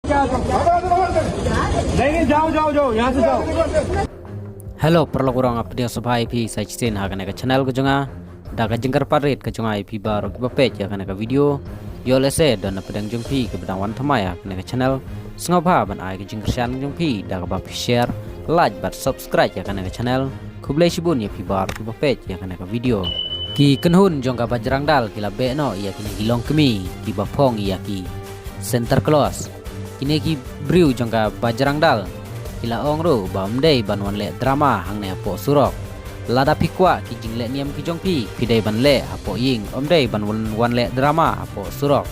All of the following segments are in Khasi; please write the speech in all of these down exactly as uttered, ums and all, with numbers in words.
नहीं, नहीं, जाओ, जाओ, जाओ, यहाँ से जाओ। Hello, paralok, ong ap dia sabai phi sa chisien ha kane ka channel ka jong nga. Da ka jingkyrpad rit ka jong nga ïa phi baroh kiba peit ïa kane ka video. Ïoh lehse don na pdeng jong phi kiba dang wan thymmai ha kane ka channel, sngewbha ban ai ka jingkyrshan jong phi da kaba phi share, like bad subscribe ïa kane ka channel. Khublei shibun ïa phi baroh kiba peit ïa kane ka video. Ki kynhun jong ka Bajrang Dal ki la beh noh ïa kine ki longkmie kiba phong ïa ki Santa Claus. Kine ki briew jong ka Bajrang Dal ki la ong ruh ba ym dei ban wan leh drama hangne hapoh surok. Lada phi kwah ki jingleh niam ki jong phi, phi dei ban leh hapoh ïing, ym dei ban wan, wan leh drama hapoh surok.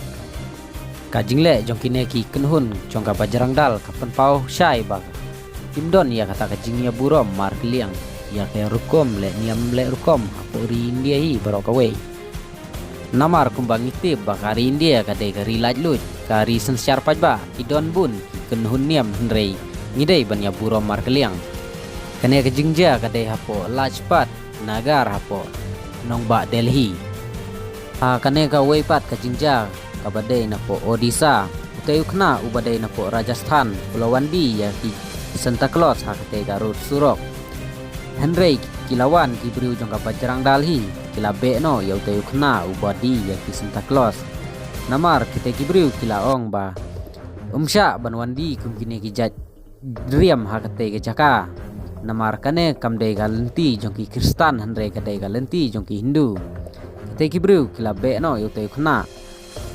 Ka jingleh jong kine ki kynhun jong ka Bajrang Dal ka pynpaw shai ba kim don ïa kata ka jingïaburom markylliang ïa ka rukom leh niam leh rukom hapoh ri India hi baroh kawei. Namar kumba ngi tip ba ka ri India ka dei ka ri laitluid, ka ri synshar paidbah, ki don bun ki kynhun niam, hynrei ngi dei ban ïaburom markylliang. Kane ka jingjia ka dei hapoh Lajpat Nagar hapoh nongbah Delhi. Ha kane kawei pat ka jingjia kaba dei napoh Odisha, utei u khynnah uba dei napoh Rajasthan u la wan die ïa ki Santa Claus ha katei ka road surok. Hynrei ki la wan ki briew jong ka Bajrang Dal hi, ki la beh noh ïa utei u khynnah uba die ïa ki Santa Claus. Namar kitei ki briew ki la ong ba ym shah ban wan die kum kine ki jait riam ha katei ka jaka. Namar kane kam dei ka lynti jong ki Khristan, hynrei ka dei ka lynti jong ki Hindu. Kitei ki briew ki la beh noh ïa utei u khynnah.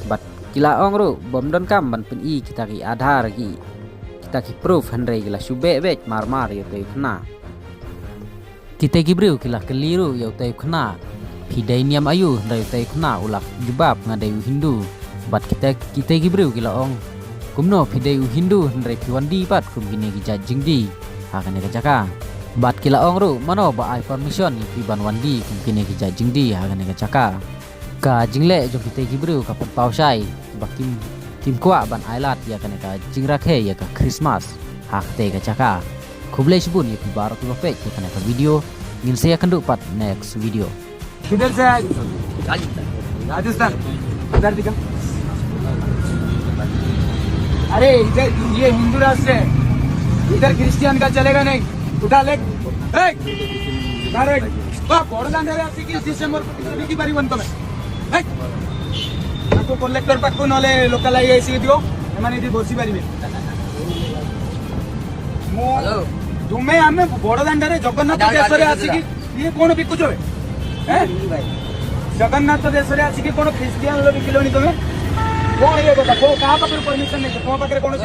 Bad ki la ong ruh ba ym donkam ban pyni kita ki Aadhaar, ki, kita ki proof, hynrei ki la shu beh beit marmar ïa utei u khynnah. Kitei ki briew ki la kylli ruh ïa utei u khynnah, phi dei niam aïu? Hynrei utei u khynnah u la jubab, nga dei u Hindu. Bad kitei, kitei ki briew ki la ong, kumno phi dei u Hindu hynrei phi wan die pat kum kine ki jait jingdie ha kane ka jaka? Bad ki la ong ruh, mano ba ai permission ïa phi ban wan die kum kine ki jait jingdie ha kane ka jaka? Ka jingleh jong kitei ki briew ka pynpaw shai ba kim, kim kwah ban ailad ïa kane ka jingrakhe ïa ka Christmas ha katei ka jaka. Khublei shibun ïa phi baroh kiba peit ïa kane ka video. Ngin sa ïakynduh pat next video. किधर से आए? राजस्थान। इधर दिखा। अरे, इधर ये हिंदू राष्ट्र है, इधर क्रिश्चियन का चलेगा नहीं। उठा ले। ए! अरे, वाह, बड़ लंडा रे, ऐसी की दिसंबर को किसी की बारी बनता मैं। ए! आपको कलेक्टर पाक को नले लोकल आई ऐसी दियो, हमारे इधर बोसी बारी में। ମୁଁ, ହ୍ୟାଲୋ। ତୁମେ ଆମେ ବଡ଼ ଦାଣ୍ଡରେ ଜଗନ୍ନାଥ ଆଧାର କାର୍ଡ ଦେଶରେ ଦେଖେଇ ଆସିକି ଇଏ କ'ଣ ବିକୁଛ ବେ? ହେଁ? ଜଗନ୍ନାଥ ଦେଶରେ ଆସିକି କ'ଣ ଖ୍ରୀଷ୍ଟିଆନ ବିକିଲଣି ତୁମେ? କ'ଣ ଇଏ କଥା? କୋଉ, କାହା ପାଖରୁ ପରମିସନ ନେଇଛ? ତୁମ ପାଖରେ କୌଣସି